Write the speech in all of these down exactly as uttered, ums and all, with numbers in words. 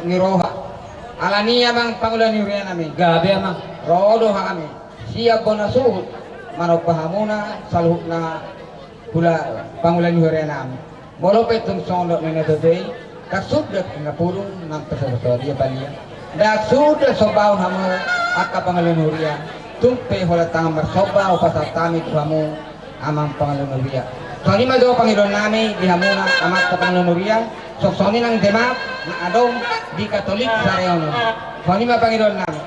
Ni roha. Alani i amang pangula ni huria nami. Gabe amang. Ro do hami sian bona suhut manomba hamuna saluhutna hula pangula ni huria nami. Molo pe tung songon dok ni na toto i, ndang suda na pudung nang pasobasoba dia balia. Ndang suda sombaon hamu angka pangula ni huria. Tung pe holan tangan marsomba hupasahat hami tu hamu. Amang pangula ni huria. Songon i ma jo pangidoan nami di hamuna amang pangula ni huria. Songon i nang demak na adong di Katolik sareon on. Songon i ma pangidoan nami.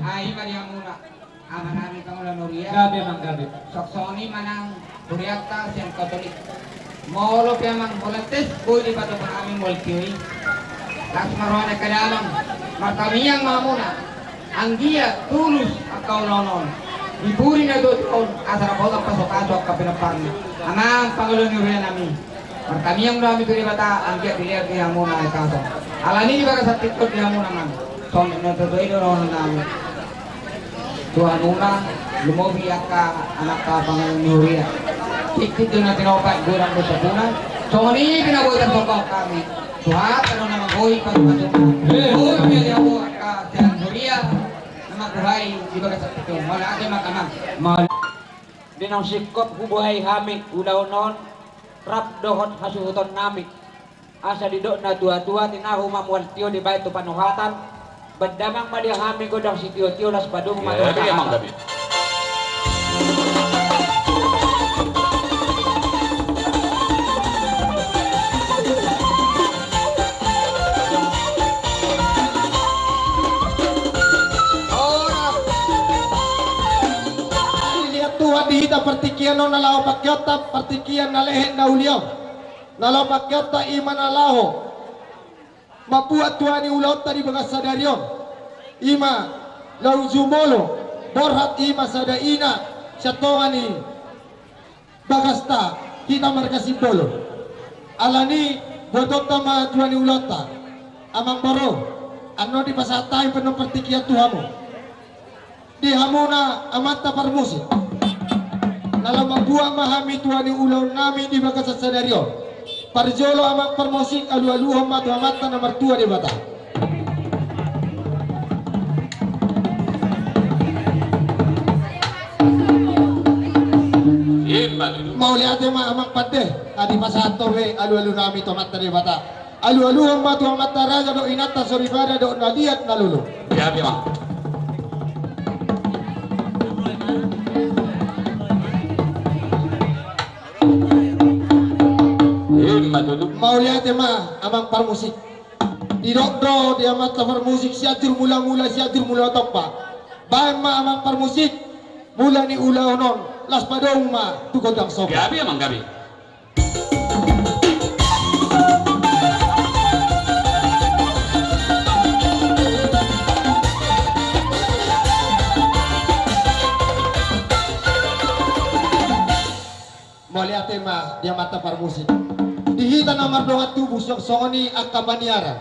Ai ma di hamuna. Amanami pangula ni huria. Gabe amang gabe. Songon i ma nang hurianta sian Katolik. Molo pe amang holan tes boi dipatupa hami mual tio i. Las ma roha ni angka damang. Martamiang ma hamuna. Anggiat tulus angka ulaon on. Di pudi na tuatua on asa dapotan pasupasu angka pinomparna. Amang pangula ni huria nami. Martamiang do hami tu Debata anggiat dilehon di hamuna asa. Alani di bagasan tingki on di hamuna amang. Songon na tuatua i do roha nami. Tu hamuna, lumobi angka anak pangula ni huria. Tingki do na tinopa godang do sabuna. Songon i pe na boi tarsomba hami. Tuhan, tano na manggohi pasupasu. Boi pe diago angka sian huria. Na manggohi di bagasan tingki on. Mauliate ma amang. Di naung singkop hubohai hami ulaon on rap dohot hasuhuton nami. Asa didok na tuatua tinahu ma mual tio dibaen tu panuhatan. Baen damang ma di hami gondang sitio-tio, laos padomu ma tu hami. Gabe, amang, gabe. Liat Tuhan di hita partingkian on na laho pangkeonta, partingkian na lehet na uli on. Na laho pangkeonta i ma na laho mambuat tua ni ulaonta di bagas sadari on. I ma laho jumolo borhat i ma sada ina sian tonga ni bagasta hita marga Simbolon. Alani buatonta ma tua ni ulaonta. Amang boru, annon dipasahat hami pe annon partingkian tu hamu. Di hamuna amanta parmusik, na laho mambuat ma hami tua ni ulaonnami di bagasan sadari on. Parjolo amang parmusik, alualuhon ma tu Amanta na martua Debata. Ima tutu. Mauliate ma amang pande, adi pasahat ho be alualunami tu Amanta Debata. Alualuhon ma tu amanta raja dohot inanta soripada dohot na liat na lolo. Gabe, amang. Ima tutu. Mauliate ma amang parmusik. Didok do di amanta parmusik, Sianjur Mulamula, Sianjur Mula Tompa. Baen ma amang parmusik mula ni ulaon on, laos padomu ma tu gondang somba. Gabe, amang, gabe. Mauliate ma di amanta parmusik. Di hita na mardongan tubu, songon i angka paniaran.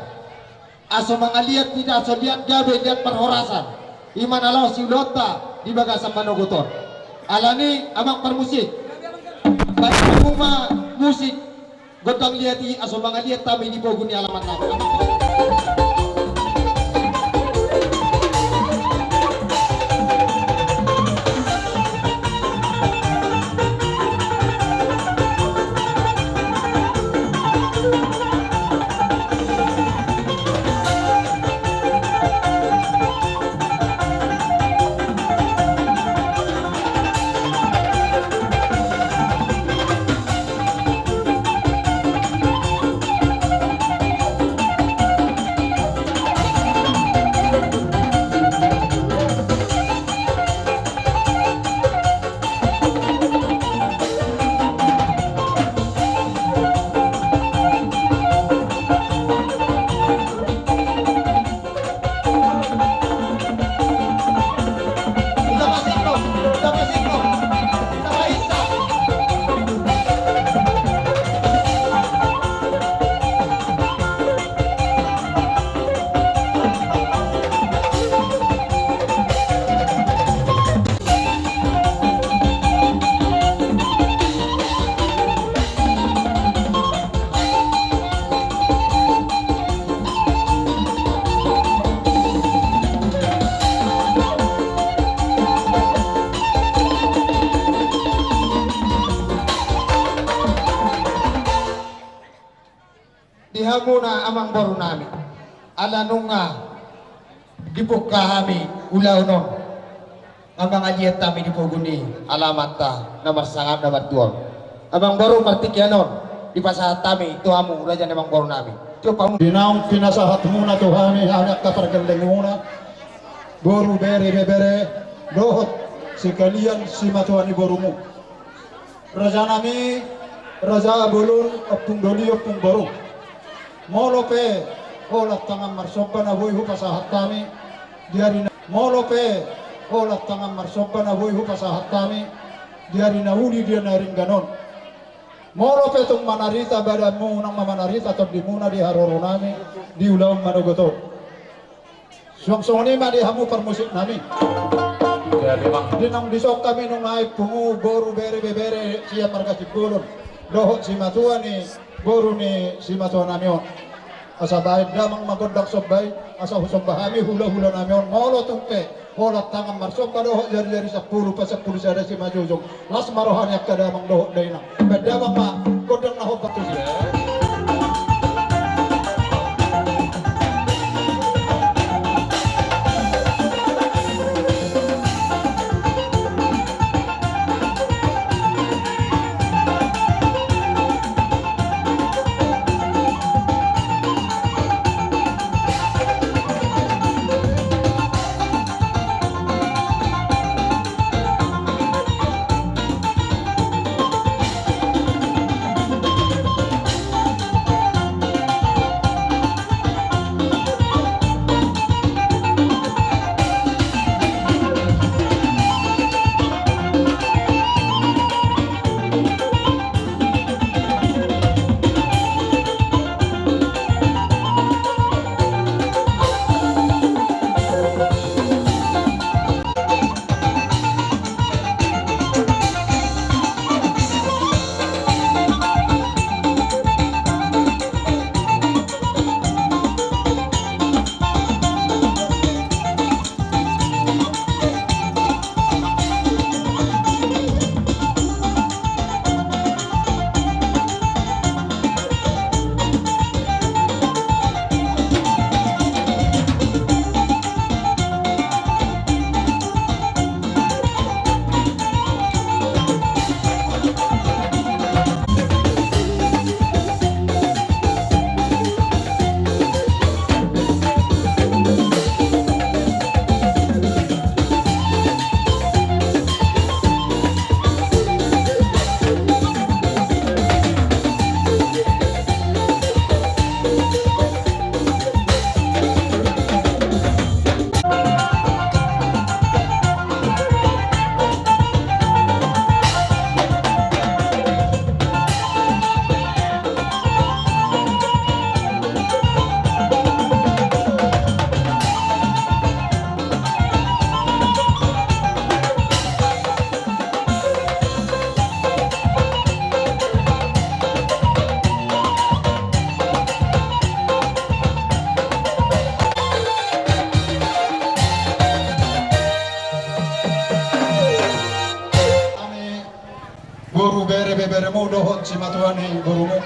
Aso mangaliat hita, aso liat gabe, liat parhorasan. I ma na laho siulaonta di bagasan manogot on. Alani amang parmusik, baen hamu ma musik gondang liat i, aso mangaliat hami di pogu ni alaman nami. Di hamuna amang boru nami, ala nunga dipungka hami ulaon on, nga mangaliat hami di pogu ni alamanta na marsangap na martua on. Amang boru, partingkian on dipasahat hami tu hamu raja ni amang boru nami. Tiop hamu. Di naung pinasahatmuna tu hami, hami angka pargellengmuna, boru, bere, ibebere dohot sekalian simatua ni borumu. Raja nami, raja bolon, ompung doli, ompung boru. Molo pe holan tangan marsomba na boi hupasahat hami di ari na, molo pe holan tangan marsomba na boi hupasahat hami di ari na uli, di ari na denggan on. Molo pe tung manarita badanmu, unang ma manarita tondimuna di haroro nami di ulaon manogot on. Suang songon i ma di hamu parmusik nami. Di naung dison hami nunga i pungu, boru, bere, ibebere sian marga Simbolon dohot simatua ni boru ni simatua nami on. Asa baen damang ma gondang somba i, asa husomba hami hulahula nami on. Molo tung pe holan tangan marsomba dohot jari-jari sampulu, pasampulu sada simanjujung. Las ma roha ni angka damang dohot dainang. Baen damang ma gondang na hombar tusi. Boru, bere, beberemu dohot simatua ni borumu.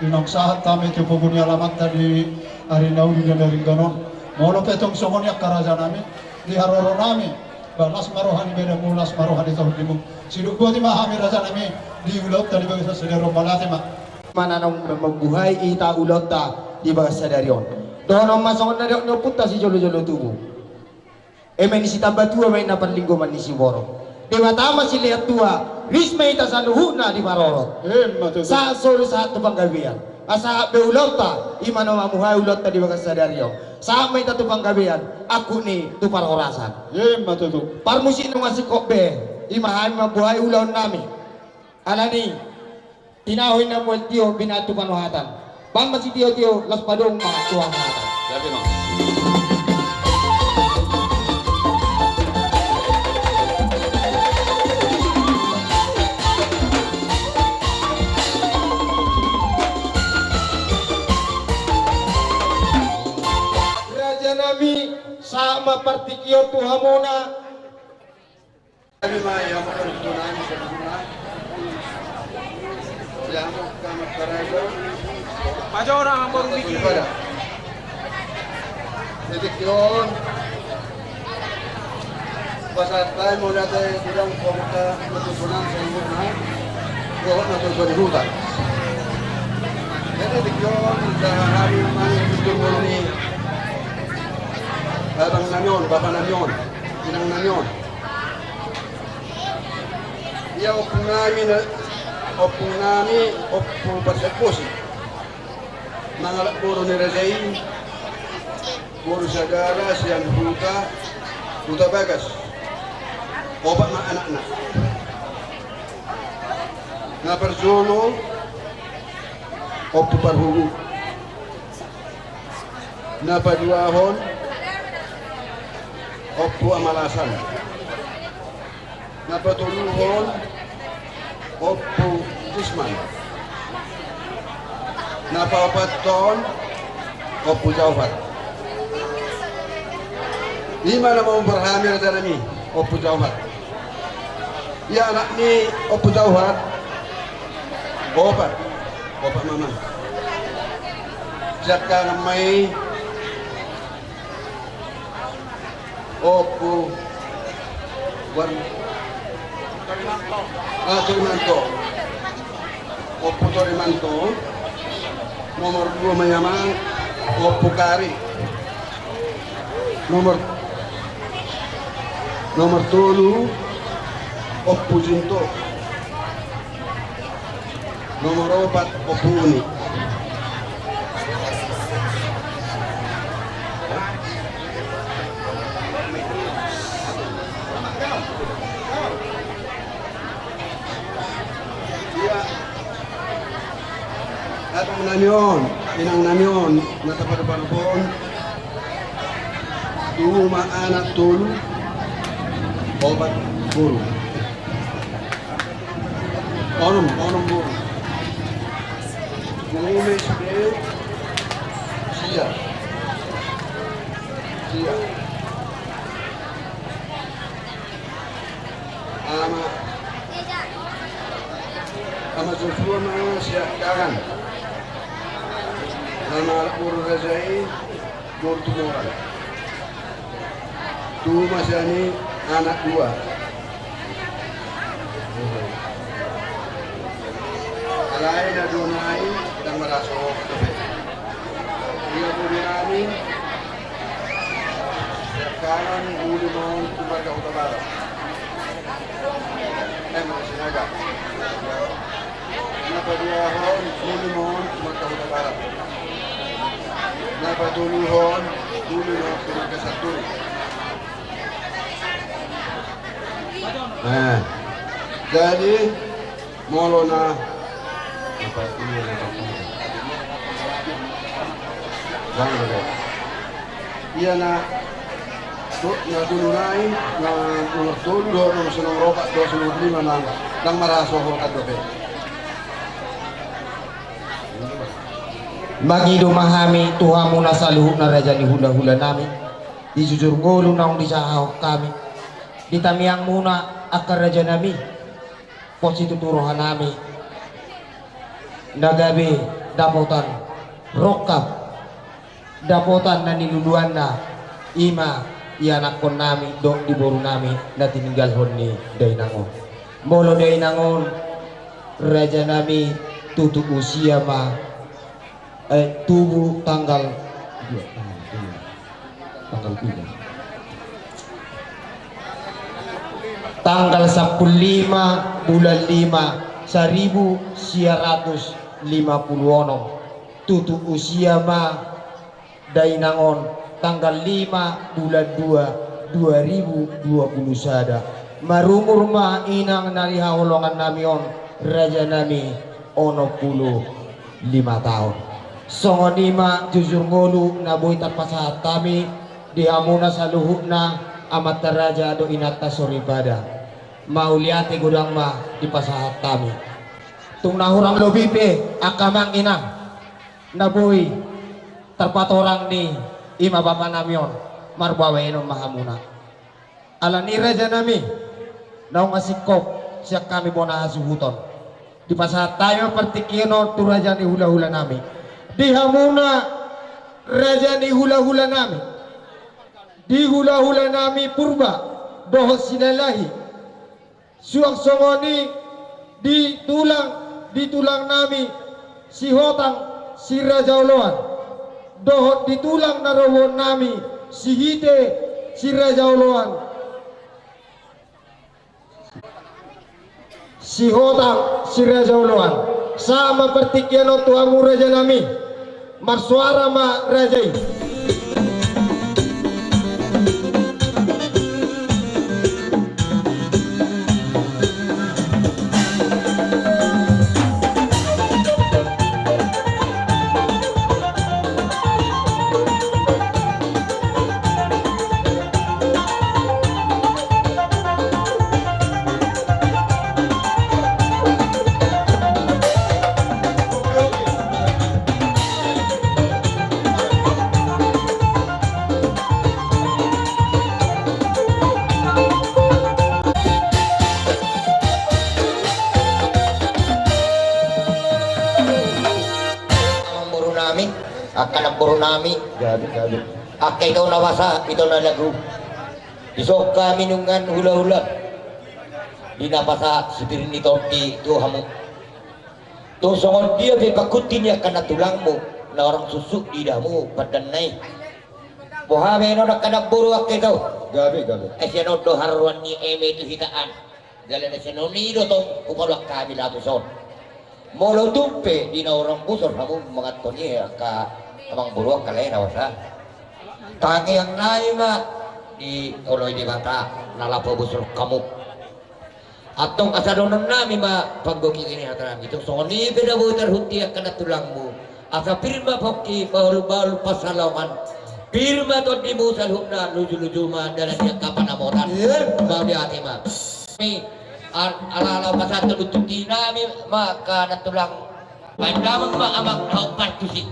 Di naung sahat hami tu pogu ni alamanta di ari na uli di na denggan on. Molo pe tong songon i angka rajanami, di haroronami, ba las ma roha ni bedamu, las ma roha ni tondi-mu. Sidung boti ma hami rajanami di ulaonta di bagasan sadari on, mauliate ma. Manang mambuhai hita ulaonta di bagasan sadari on. Dohonon ma songon na nidok ni ompunta sijolo-jolo tubu. Eme ni sitambatua ma inna parlinggoman ni siborok. Debata ma silean tua, ris ma hita saluhutna diparorot. Emma tutu. Sahat solu sahat tu panggabean. Asa sahat be ulaonta, i ma na mambuhai ulaonta di bagasan sadari on. Sahat ma hita tu panggabean, angkup ni tu parhorasan. Emma tutu. Parmusik nunga singkop be, i ma hami mambuhai ulaonnami. Alani, tinahu inna mual tio, binahen tu panuhatan. Bahen ma sitio-tio, laos padomu ma tu hahatan. Gabe ma. Rajanami, sahat ma partingkion tu hamuna. Kami ma ia makarutunani sabuna. Ia makamat karaja. Pajora amang boru niki. Pada. Titik yon. Pasahat hami mauliate godang tu hamu makarutunani sabuna. Dohot na tuan-tuan ni huta. Jadi titik yon, dah hari mani tutur ni abangnami on, bapanami on, inangnami on. Ia ompungnami na, ompungnami, Ompu Parsiaposi. Mangalap boru ni raja i, boru Sagala sian Huta, Huta Bagas. Opat ma anakna. Na parjolo, Ompu Parhubu. Na paduahon, Ompu Amalasan. Na patoluhon, Ompu Jisman. Na paopathon, Ompu Jauhar. I ma na maumbar hami rajanami, Ompu Jauhar. Ia anak ni Ompu Jauhar, opat. Opat ma amang. Siangkangan ma i, Ompu Wan-, ah, Torimanto. Ompu Torimanto. Nomor dua ma i amang, Ompu Kari. Nomor, nomor tolu, Ompu Jinto. Nomor opat, Ompu Uni. Ia. Abangnami on, inangnami on, na tapadopadophon. Tu uma anak tolu, opat boru. Onom, onom boru. Boru me sude sia. Sia. Ama, Ama Joshua ma siangkangan. Ama boru raja i, boru Tumorang. Tu uma sian i anak dua. Alai na dua nai ndang marhasohotan dope. Ia boru nami, siangkangan uli ma on tu marga Hutabarat. Eme Sinaga. Na paduahon uli ma on tu marga Hutabarat. Na patoluhon uli ma on tu marga Santuri. Nah, jadi molo na, ia na, na tolu nai, na nomor tolu dohot nomor opat dohot nomor lima nai ndang marhasohotan dope. Mangido ma hami tu hamuna saluhutna raja ni hulahula nami, di jujur ngolu naung disahahon hami di tangiangmuna angka raja nami. Pos situtu rohanami na gabe dapotan rongkap, dapotan na niluluanna, i ma ianakkonnami dohot di borunami na tininggalhon ni dainang on. Molo dainang on, rajanami, tutup usia ma, eh, tubu tanggal, tanggal tiga, tanggal sampulu lima bulan lima, saribu sia ratus lima pulu onom. Tutup usia ma dainang on tanggal lima bulan dua, dua ribu dua pulu sada. Marumur ma inang na di haholongannami on, rajanami, onom pulu lima taon. Songon i ma jujur ngolu na boi tarpasahat hami di hamuna saluhutna, amanta raja dohot inanta soripada. Mauliate godang ma dipasahat hami. Tung na hurang lobi pe angka amang inang na boi tarpatorang ni i ma bapanami on, marbahenon ma hamuna. Alani i rajanami, naung asingkop sian hami bona hasuhuton, dipasahat hami ma partingkian on tu raja ni hulahulanami. Di hamuna raja ni hulahulanami, di hulahulanami Purba dohot Silalahi, suang songon i di tulang, di tulangnami Sihotang si Raja Oloan, dohot di tulang na robohonnami Sihite si Raja Oloan, Sihotang si Raja Oloan. Sahat ma partingkian on tu hamu rajanami. Marsuara ma raja i. Amangborunami, angka namborunami. Gabe, gabe. Angka ito na basa, ito na lagu. Dison hami nunga hulahula. Di na pasahat sipir ni tondi tu hamu. Tung songon dia pe pangkunti ni angka nantulangmu na hurang suksuk diida hamu pandanna i. Boha bahenon angka namboru angka ito? Gabe, gabe. Ai sian on do haroroan ni eme tu hita an. Jala na sian on i do tong hupaluat hami laho tuson. Molo tung pe di na hurang bosor hamu manganhon i angka amangboru angka lae na basa, tangiangnami ma dioloi Debata na laho pabosorhon hamu. Antong asa dohononnami ma panggoki ni hatanami, tung songon i pe na boi tarhunti angka nantulangmu, asa pir ma pongki bahulbahul pansalongan, pir ma tondimu saluhutna, lujuluju ma dalan ni angka panamotan. Mauliate ma. Ni, al-, ala ala pasahat tu tuntunami ma angka nantulang. Baen damang ma amang hau partusi.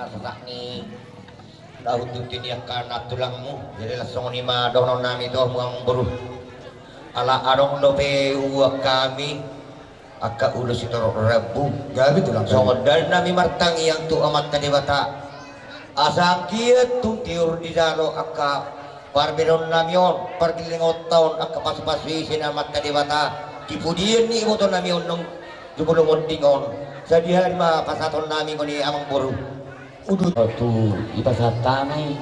Sasak ni na huntuti ni angka na tulangmu, jadi laos songon i ma dohonon nami tu hamu amangboru. Ala adong dope uang hami angka ulos sitorop rambu. Gabe tulang. Songon dalhan nami martangiang tu Amanta Debata, asa anggiat tung tiur dijalo angka parbereon nami on, pargellengon taon, angka pasupasu ni Amanta Debata di pudian ni iboto nami on nang jumolo monding on. Sadihari ma pasahaton nami songon i amangboru. Udut. Tu dipasahat hami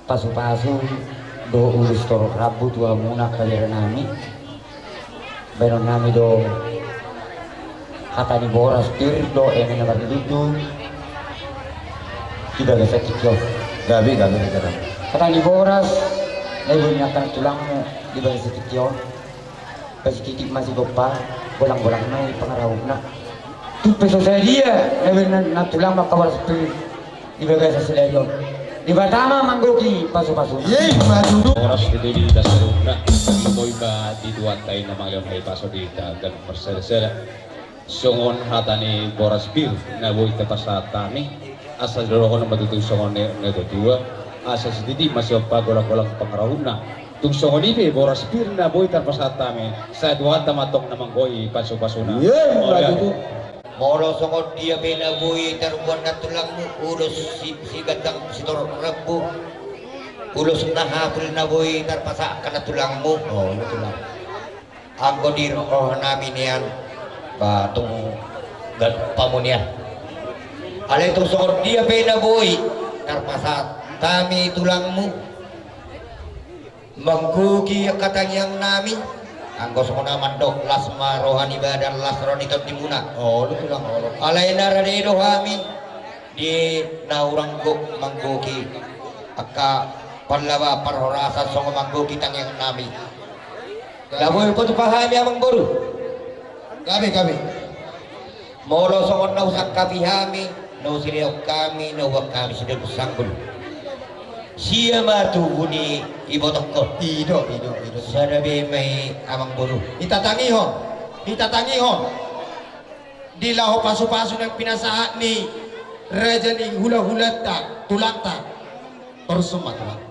pasupasu dohot ulos sitorop rambu tu hamuna angka bere nami. Baenon nami do hata ni boras pir dohot eme na marlundu di bagasan tingki on. Gabe, gabe, gabe. Hata ni boras na boi ni angka na tulangmu di bagasan tingki on. Pasititik ma sigompa, golang-golang ma i pangarahutna. Tung pe so sadia na boi ni na tulang angka boras pir di bagasan sadari on. Debata ma manggohi pasupasu. Ye, maju. Boras di, di dasarna. Boi ma di Tuhanta i na mangalehon hahipason di hita ganup marsada-sada. Songon hata ni boras pir na boi tapasahat hami, asa dohonon ma tutu songon na, na tuatua, asa sititik ma sigompa, golang-golang pangarahutna. Tung songon i pe boras pir na boi tarpasahat hami, sai Tuhanta ma antong na manggohi pasupasuna. Ye, maju. Molo songon dia pe na boi tarboan na tulangmu, ulos si, siganjang sitorop rambu, ulos na hapul na boi tarpasahat angka na tulangmu. Oh, na tulang. Anggo di roha nami nian, ba tung ganup hamu nian. Alai tung songon dia pe na boi tarpasahat hami tulangmu manggohi angka tangiang nami. Anggo songon na mandok, las ma roha ni badan, las roha ni tondimuna. Olo tulang, olo. Alai na rade do hami di na hurang gok manggohi angka panlaba parhorasan songon manggohi tangiang nami. Na boi patupa hami amangboru. Gabe, gabe. Molo songon na husangkapi hami, na husilehon hami, na huboan hami sidalan sanggul. Sia ma tubu ni ibotongkon. I do, i do, i do. Sada be ma i amangboru. Hita tangihon, hita tangihon. Di laho pasupasu na pinasahat ni raja ni hulahulanta, tulangta. Torus ma tulang.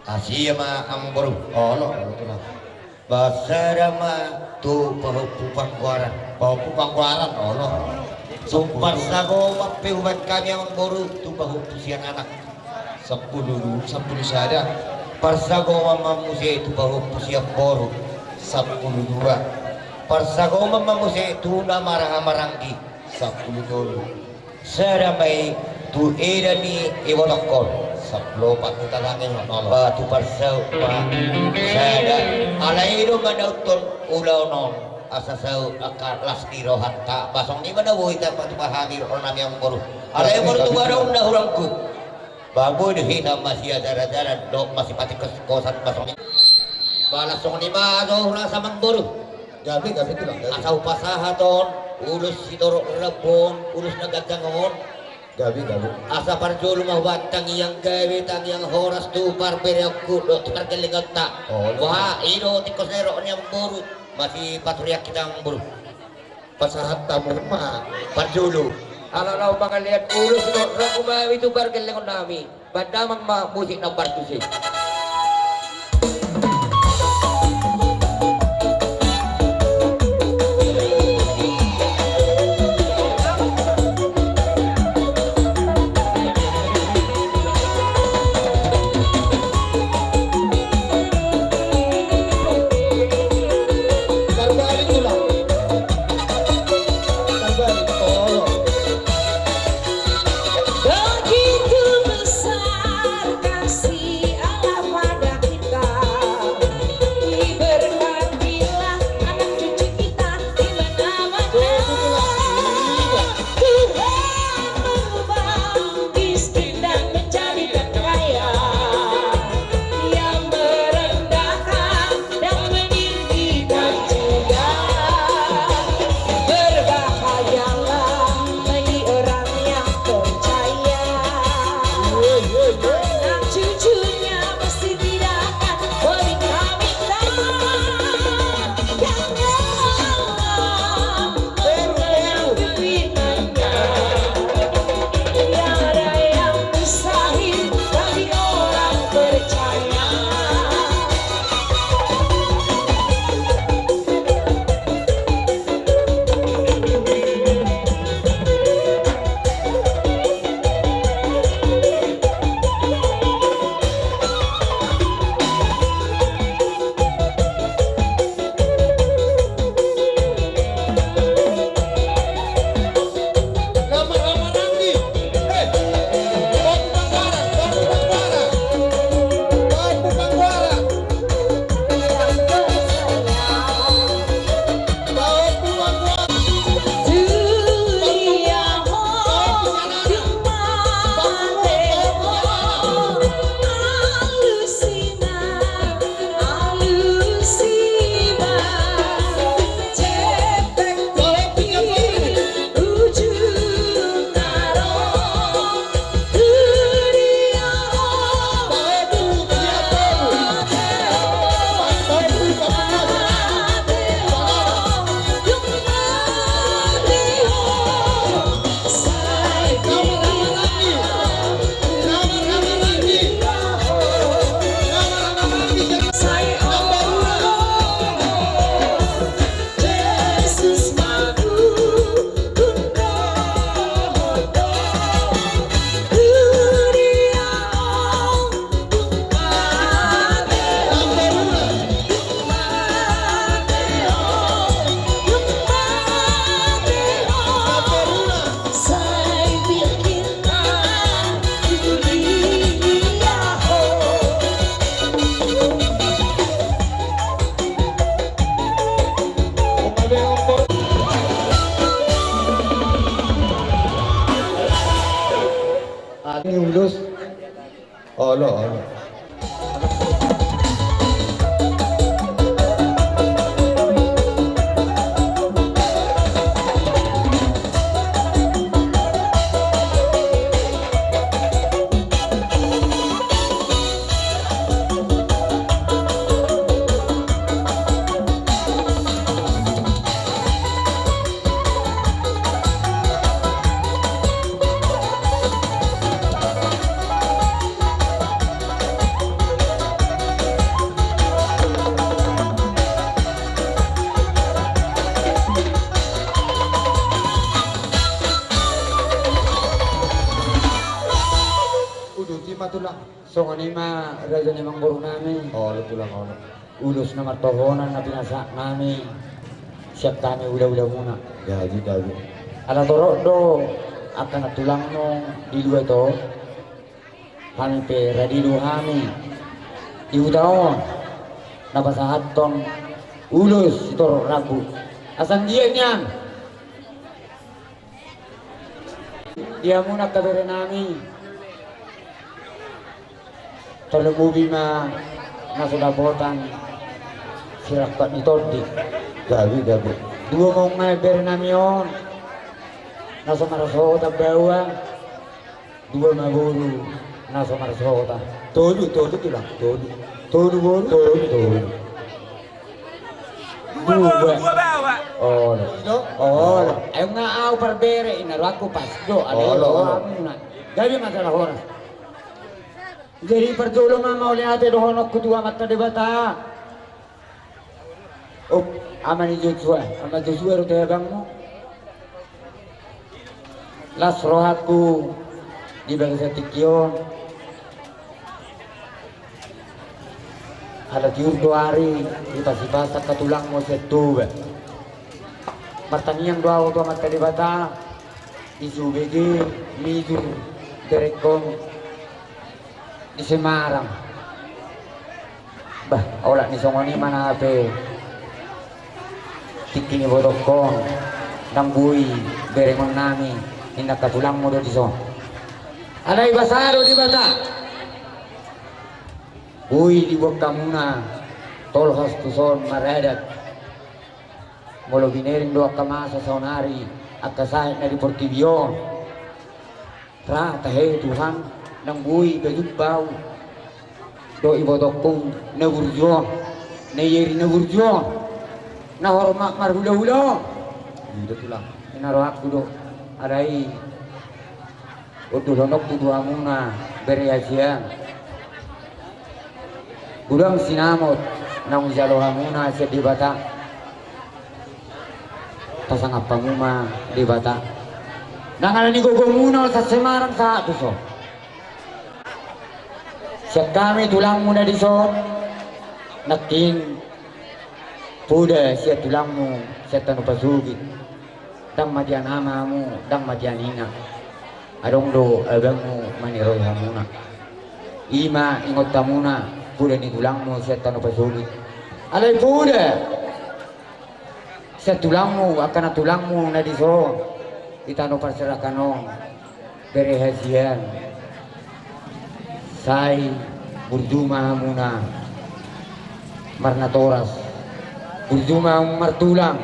Asi ma amangboru. Olo, olo tulang. Ba sada ma tu pahompu panggoaran. Pahompu panggoaran, olo. Tung parsagoman pe hubaen hami amangboru tu pahompu sian anak. Sampulu, sampulu sada. Parsagoman ma muse tu pahompu sian boru. Sampulu dua. Parsagoman ma muse tu na marhahamaranggi. Sampulu tolu. Sada ma i tu eda ni ibotongkon. Sampulu opat. Hita tangihon, olo. Ba tu parsaut ma sada. Alai i do mandaothon ulaon on, asa saut angka las ni rohanta. Ba songon i ma na boi tarpatupa hami roha nami amangboru. Alai molo tu badan na hurang gok, ba boi do hita masiajarajaran dohot masipatikkosikkosan ba songon i. Ba las songon i ma jo hurasa amangboru. Gabe, gabe tulang, gabe. Asa hupasahat on ulos sitorop rambu on, ulos na ganjang on. Gabe, gabe. Asa parjolo ma hubaen tangiang gabe, tangiang horas tu parbereonku dohot tu pargellenganta. Olo. Ba i do tingkos ni roha ni amangboru. Masipaturiak hita amangboru. Pasahat hamu ma parjolo. Ala laho mangalean ulos sitorop rambu ma hami tu pargellengon nami. Baen damang ma musik na partusi. Begitu besar kasih Allah Olo, olo. Uduti ma tulang. Songon i ma raja ni amangboru nami. Olo tulang, olo. Ulos na martohonan na pinasahat nami sian hami hulahulamuna. Gabe, gabe. Ala torop do angka nantulangmu di luat on. Hami pe radi do hami di huta on na pasahathon ulos sitorop rambu. Asa anggiat nian di hamuna angka bere nami, tarlumobi ma na so dapotan sirangkap ni tondi. Gabe, gabe. Dua ma nunga bere nami on na so marsohotan baoa. Dua ma boru na so marsohotan. Tolu, tolu tulang, tolu. Tolu boru, tolu, tolu. Dua boru, dua baoa. Olo. Olo. Ai nunga au parbere, inna rohangku pas do. Olo, olo. Gabe masalah horas. Jadi parjolo ma mauliate dohononku tu Amanta Debata. Op, ama ni Joshua, ama Joshua do tu abangmu. Las rohangku di bagasan tingki on. Ala tiur do ari, dipasipasa angka tulangmu sian Toba. Martangiang do au tu Amanta Debata, di Subege, Mijur, Berekon, di Semarang. Bah, olat ni songon i ma na hape tingki ni ibotongkon, ndang boi berengon nami, ninna angka tulangmu do dison. Alai basa do Debata. Boi diboan hamuna tolhas tuson maradat. Molo binering do angka masa saonari, angka sahit na di portibi on. Ra tahe Tuhan, ndang boi pajumpa au dohot ibotongku na burju on, na i ari na burju on, na hormat marhulahula on. Inda tulang. Inna rohangku do, alai undulhononku tu hamuna bere hasian. Godang sinamot naung dijalo hamuna sian Debata. Tasangap hamu ma Debata. Ndang ala ni gogomuna on sasemarang sahat tuson. Sian hami tulangmu na dison, nangkin poda sian tulangmu sian tano pasogit. Ndang ma tian ama hamu, ndang ma tian ina. Adong do abangmu maniroi hamuna. I ma ingot hamuna poda ni tulangmu sian tano pasogit. Alai poda sian tulangmu, angka nantulangmu na dison di tano parserahan on, bere hasian. Sai burju ma hamuna marnatoras, burju ma hamu martulang,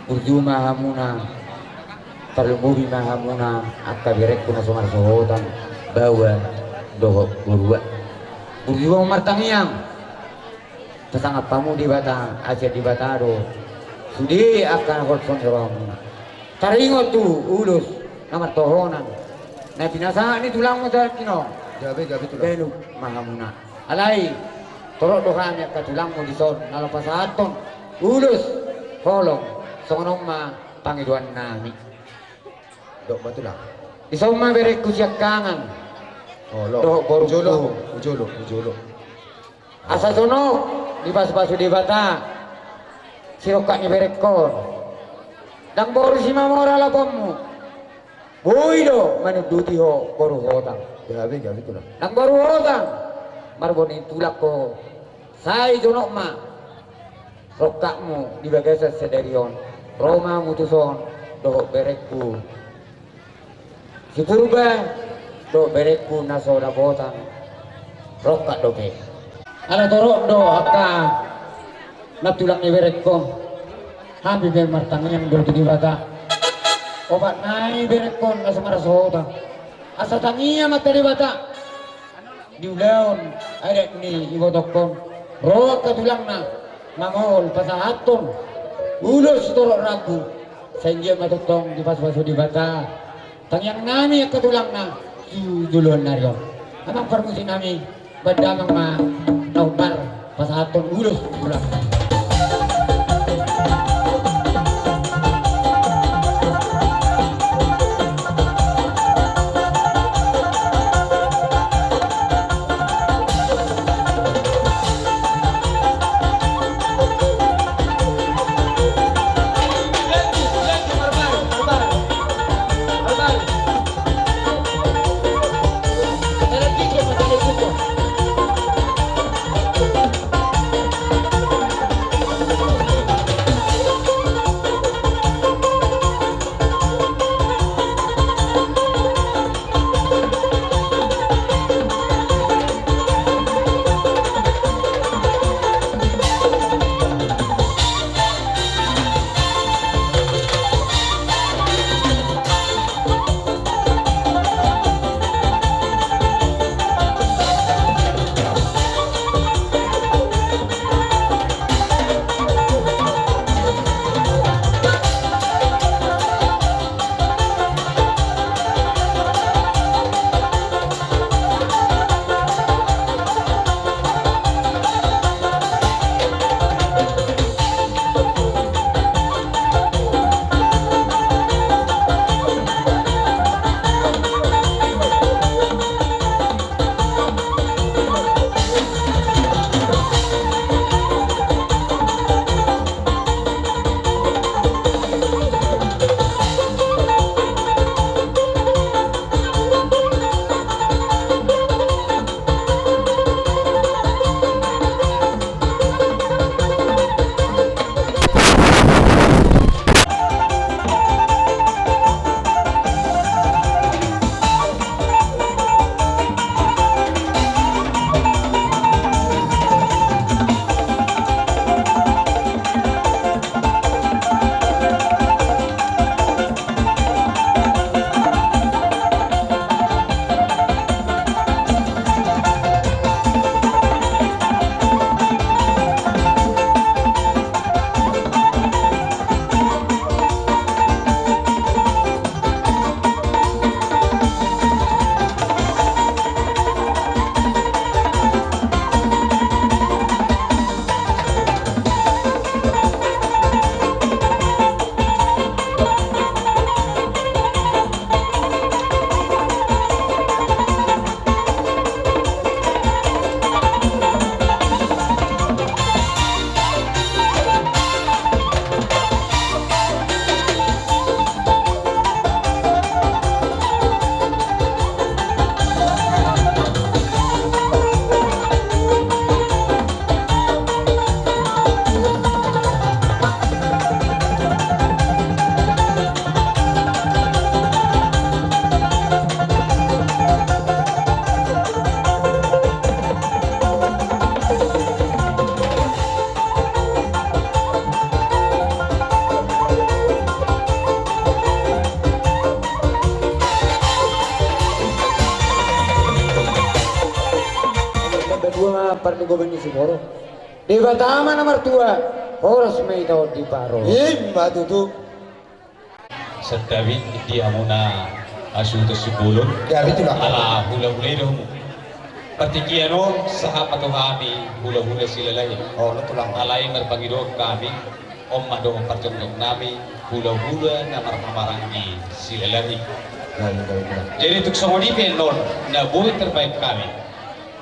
burju ma hamuna, tarlumobi ma hamuna angka berengku na so marsohotan baoa dohot borua. Burju ma hamu martangiang. Tasangap hamu Debata, asa Debata do sude angka na holhon ni rohamuna. Taringot tu ulos na martohonan na pinasahat ni tulangmu tadi on. Gabe, gabe tulang. Ganup ma hamuna. Alai torop do hami angka tulangmu dison na laho pasahathon ulos holong, songon on ma pangidoan nami. Dok ma tulang. Dison ma berengku siangkangan. Olo. Dohot borungku. Hujolo, hujolo, hujolo. Asa songon dipasupasu Debata sirongkap ni berengkon. Ndang boru Simamora laponmu. Boi do manunduti ho boru Hotang. Gabe, gabe tulang. Ndang boru Hotang. Marbonintulak ho. Sai jonok ma rongkapmu di bagasan sadari on. Ro ma hamu tuson dohot berengku si Purba dohot berengku na so dapotan Rongkap dope. Ala torop do angka nantulang ni berengkon. Hami pe martangiang do tu Debata. Opat nai berengkon na so marasota. Asa tangiang ma tu Debata. Di ulaon adat ni ibotongkon ro angka tulangna mangol pasahathon ulos sitorop rambu. Sai anggiat ma tongtong dipasupasu Debata tangiang nami angka tulangna tu joloan ni ari on. Amang parmusik nami, bahen damang ma na hombar pasahathon ulos tu tulangna. Dua parnigoban ni sigoro. Debata ma na martua, horas ma hita on diparorot. Ima tutu. Santabi di hamuna hasuhuton Simbolon. Gabe tulang. Ala hulahula i do hamu. Partingkian on sahat ma tu hami hulahula Silalahi. Olo tulang. Alai marpangidoan hami, on ma dohot parjongjongnami hulahula na marhahamaranggi Silalahi. Gabe, gabe tulang. Jadi tung songon i pe annon na boi tarbahen hami.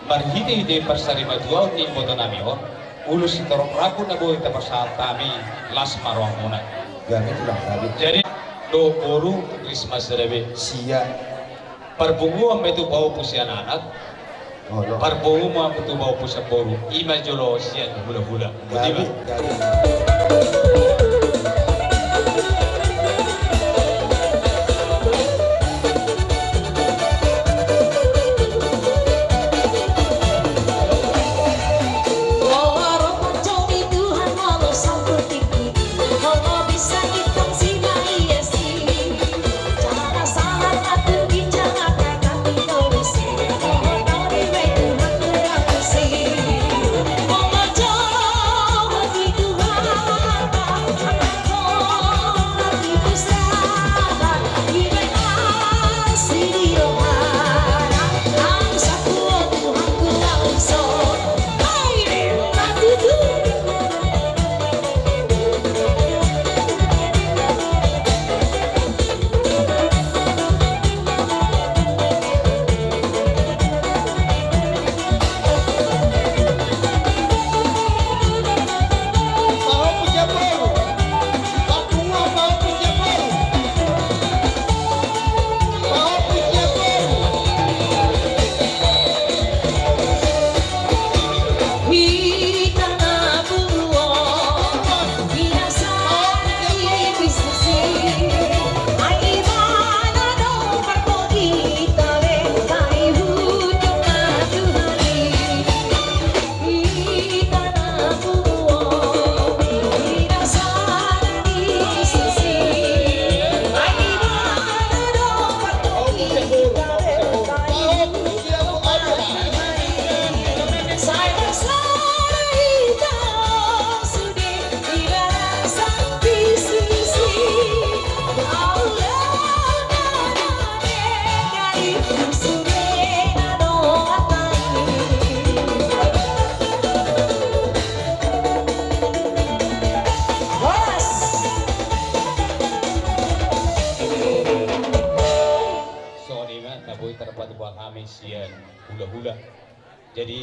Marhitehite parsarimatuaon ni imbotonami on, ulos sitorop rambu na boi tapasahat hami, las ma rohamuna. Gabe tulang, gabe. Jadi, dohot boru, ris ma sada be. Sia. Parpunguan ma i tu pahompu sian anak. Olo. Parpunguan ma i tu pahompu sian boru. I ma jolo sian hulahula. Gabe, gabe.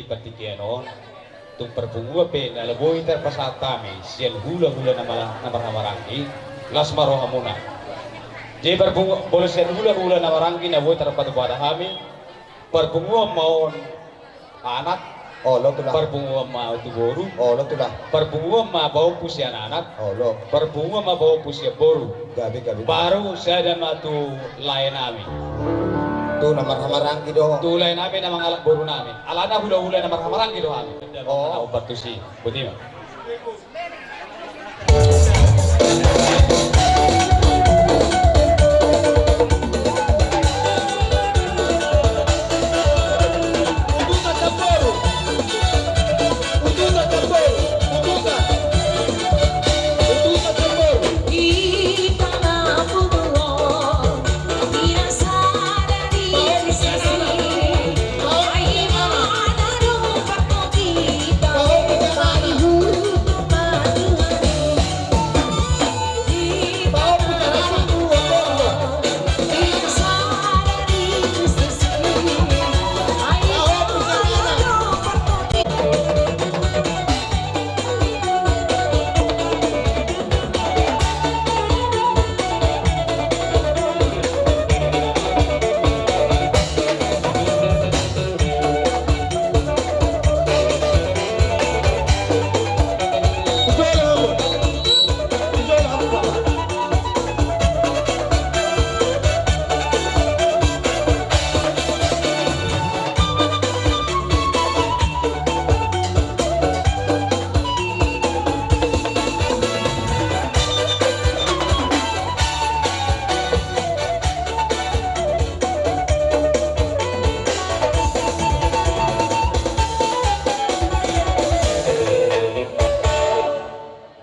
partingkian on, tung parpunguan pe na boi tarpasahat hami sian hulahula na mala-, na marhahamaranggi, las ma rohamuna. Jadi parpungu-, molo sian hulahula na marhahamaranggi na boi tarpatupa hami, parpunguan ma on anak, olo tulang. Parpunguan ma on tu boru, olo tulang. Parpunguan ma pahompu sian anak, olo. Parpunguan ma pahompu sian boru. Gabe, gabe. Baru sada ma tu lae nami. Tu na marhahamaranggi do. Tu lae nami na mangalap boru nami. Alana hulahula na marhahamaranggi do hami. Oh. Au partusi. Boti ma.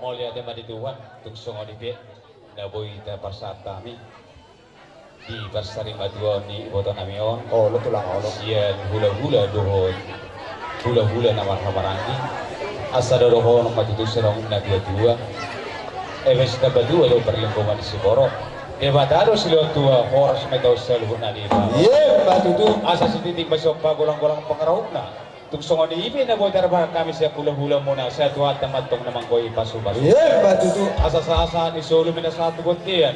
Mauliate ma di Tuhan, tung songon i pe na boi taparsahat hami di parsarimatua ni iboto nami on. Olo tulang, olo. Sian hulahula dohot hulahula na marhahamaranggi. Asa dohonon ma tutu songon na tuatua. Eme sitamba tua do parlinggoman ni siborok. Debata do silehon tua, horas ma i taon saluhutna, ninna. Emma tutu. Asa sititi ma sian pagolanggolang pangarahutna. Tung songon i pe na boi tarbahen hami sian hulahulamuna, sai Tuhanta ma antong na manggoi pasupasu. Emma tutu. Asa sahat-sahat ni solu ma na sahat tu bontean.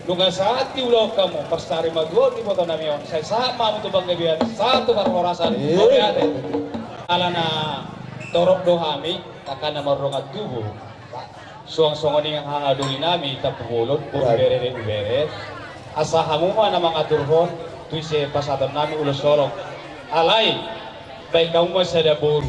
Nunga sahat diulahon hamu parsarimatuaon ni iboto nami on, sai sahat ma hamu tu panggabean, sahat tu parhorasan. Emma tutu. Alana torop do hami, angka na mardongan tubu. Suang songon i nang hahadoli nami Tampubolon, boru Bere, Bere. Asa hamu ma na mangaturhon tu ise pasahaton nami ulos holong. Alai baen hamu ma sada boru.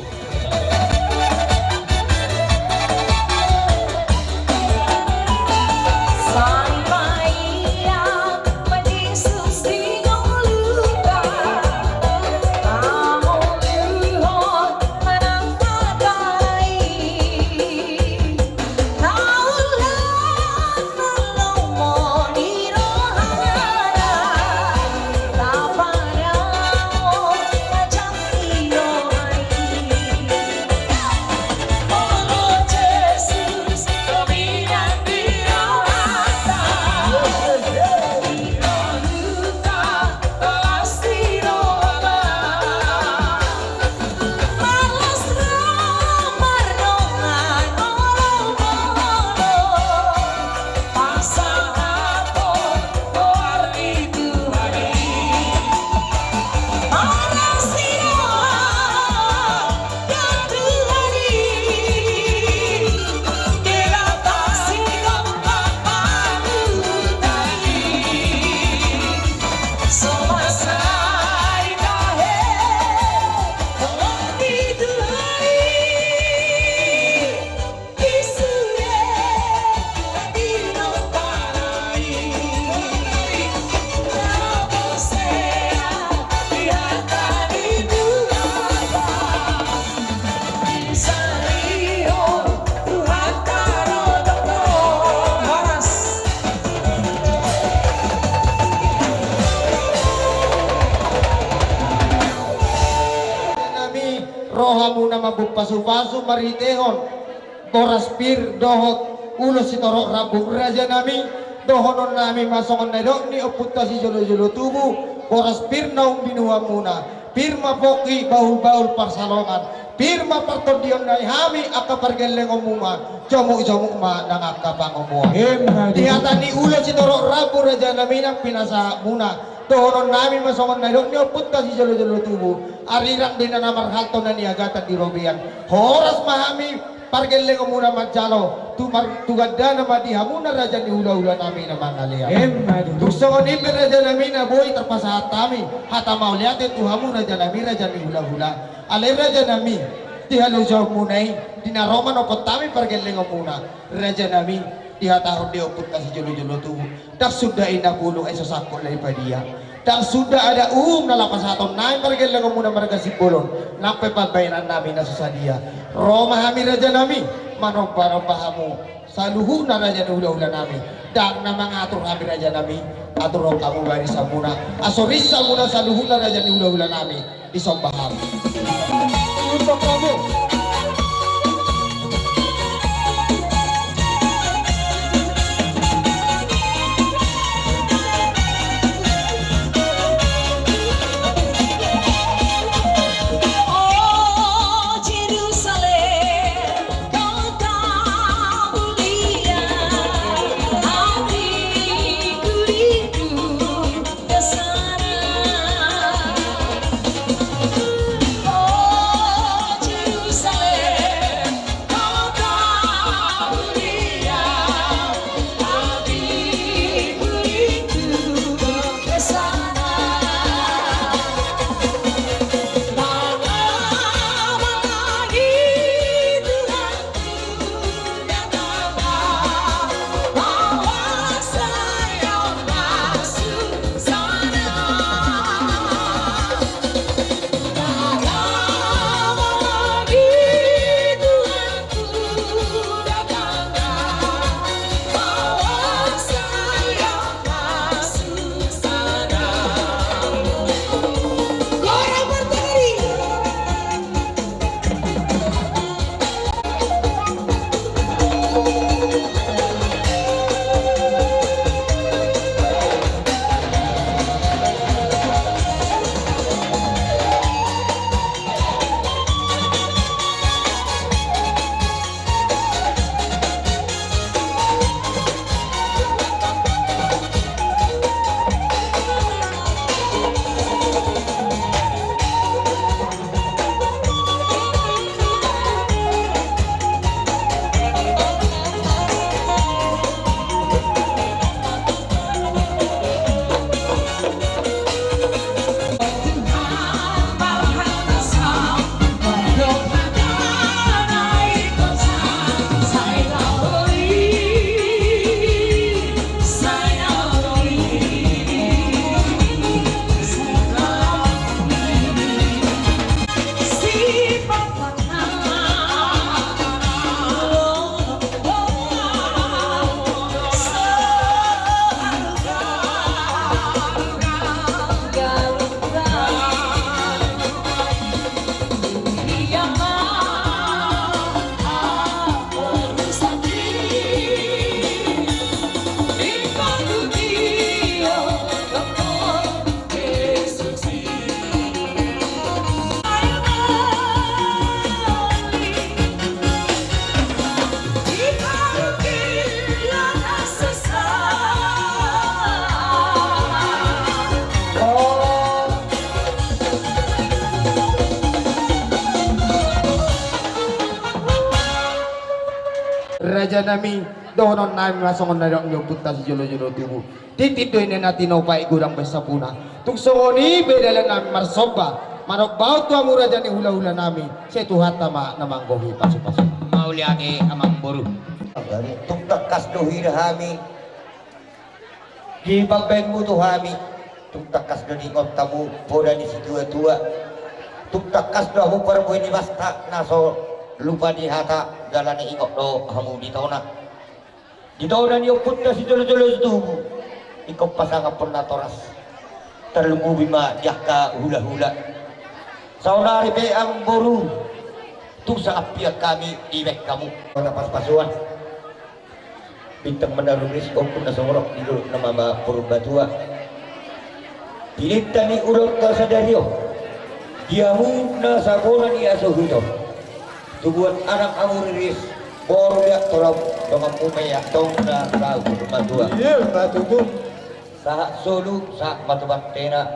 Nami, rohamuna mamboan pasupasu marhitehon boras pir dohot ulos sitorop rambung, raja nami. Dohonon nami ma songon na nidok ni ompunta sijolojolo tubu, boras pir naung binuamuna. Pir ma pongki bahulbahul pansalongan, pir ma partondion nami, hami angka pargellengonmuna, jomukjomuk ma nang angka pangomoan. Emma tutu. Di hata ni ulaon sitorop rambu, raja nami, nang pinasahatmuna, dohonon nami ma songon na nidok ni ompunta sijolojolo tubu: Arirang do inna na marhalto, na niagatan di robean. Horas ma hami pargellengonmuna manjalo, tu mar-, tu gandana ma di hamuna raja ni hulahula nami na mangalean. Emma tutu. Tung songon i pe raja nami na boi tarpasahat hami hata mauliate tu hamu raja nami, raja ni hulahula. Alai raja nami, di halojaonmuna i, di na ro manopot hami pargellengonmuna, raja nami, dihatahon do i ompunta sijolojolo tubu: Ndang suda inna bulung, ai so sangkot lagi padia. Ndang suda adat uhum na laho pasahaton nami pargellengonmuna marga Simbolon, nang pe pambahenan nami na so sadia. Ro ma hami raja nami, manombanomba hamu saluhutna raja ni hulahula nami. Ndang na mangatur hami raja nami, aturhon hamu barisanmuna, asa rinsamuna saluhutna raja ni hulahula nami. Disomba hami. Untuk kamu. O Jerusalem, kota mulia, hatiku rindu ke sana. Oh Jerusalem, kota mulia, hatiku rindu ke sana. Lama-lama lagi Tuhan Raja nami, dohonon nami ma songon na nidok ni ompunta sijolojolo tubu. Tintin do inna na tinopa, i godang bahen sampuna. Tung songon i pe dalan nami marsomba, manopot tu hamu raja ni hulahula nami, sai Tuhanta ma na manggohi pasupasu. Mauliate amangboru. Tung tangkas do huida hami di pambahenmu tu hami. Tung tangkas do diingot hamu poda ni situatua. Tung tangkas do hamu parbue ni basta na so lupa di hata, alana ingot do hamu di tona. Di tona ni ompunta sijolojolo tubu, ingkon pasangaphon natoras. Tarlumobi ma di angka hulahula. Saonari pe amangboru, tung sangap piak hami dibahen hamu. Tona paspasuan. Bintang Manalungis, ompung na sumorop di dolok na mama Purbatua. Pinta ni ulaonta sadari on, Di hamu na sabona ni asohiton, tubuan anak hamu riris, boru di Aktorop, donganmu ma i antong na saur matua. Iya, ma tutu. Sahat solu, sahat ma tu bantena.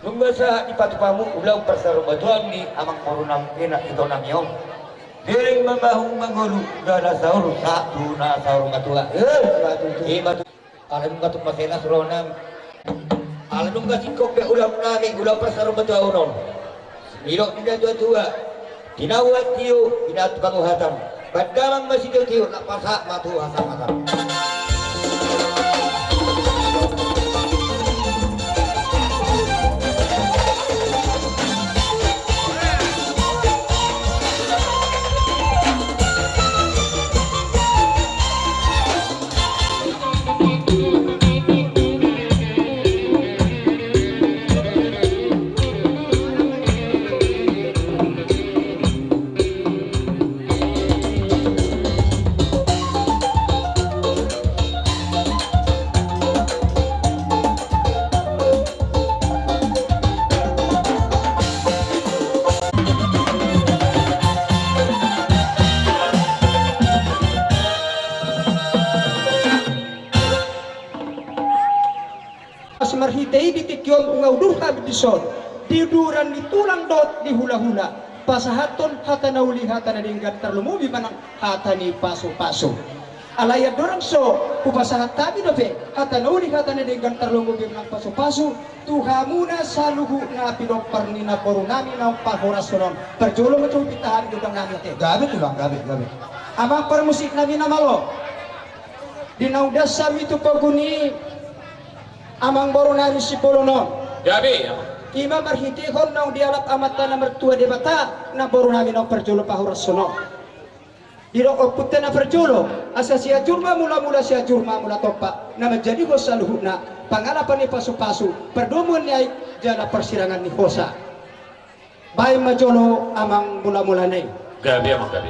Nunga sahat dipatupa hamu ulaon parsarumatuaon ni amangboru nami na ito nami on. Dereng ma hamu mangolu, jala saur, sahat tu na saur matua. Iya, ma tutu. Ima tu Alai nunga tung maselas rohanami. Alai nunga singkop be ulaon nami, ulaon parsarumatuaon on. Nidok ni natuatua, tinahu ma tio, tinahu tu panguhatan. Bahen damang ma sitiotio, na pasahat ma tu hasahatan. Asa marhite i di tingki on nunga udur hami dison, di uduran ni tulang dohot di hulahula, pasahathon hata na uli hata na denggan tarlumobi manang hata ni pasupasu. Alai andorang so hupasahat hami dope hata na uli hata na denggan tarlumobi manang pasupasu tu hamuna saluhutna pinompar ni namboru nami naung parhorason on, parjolo ma jo hupinta hami gondang nami ate. Gabe tulang, gabe, gabe. Amang parmusik nami na malo. Di naung das hami tu pogu ni amangboru nami Simbolon on. Gabe, amang. Ima marhitehon naung dialap Amanta na martua Debata namboru nami naung parjolo parhorason on. Didok ompunta na parjolo, asa Sianjur ma mulamula, Sianjur ma mula tompa, na manjadihon saluhutna pangalapan ni pasupasu, pardomuan ni aek jala parsirangan ni hosa. Baen ma jolo amang mulamulana i. Gabe, amang, gabe.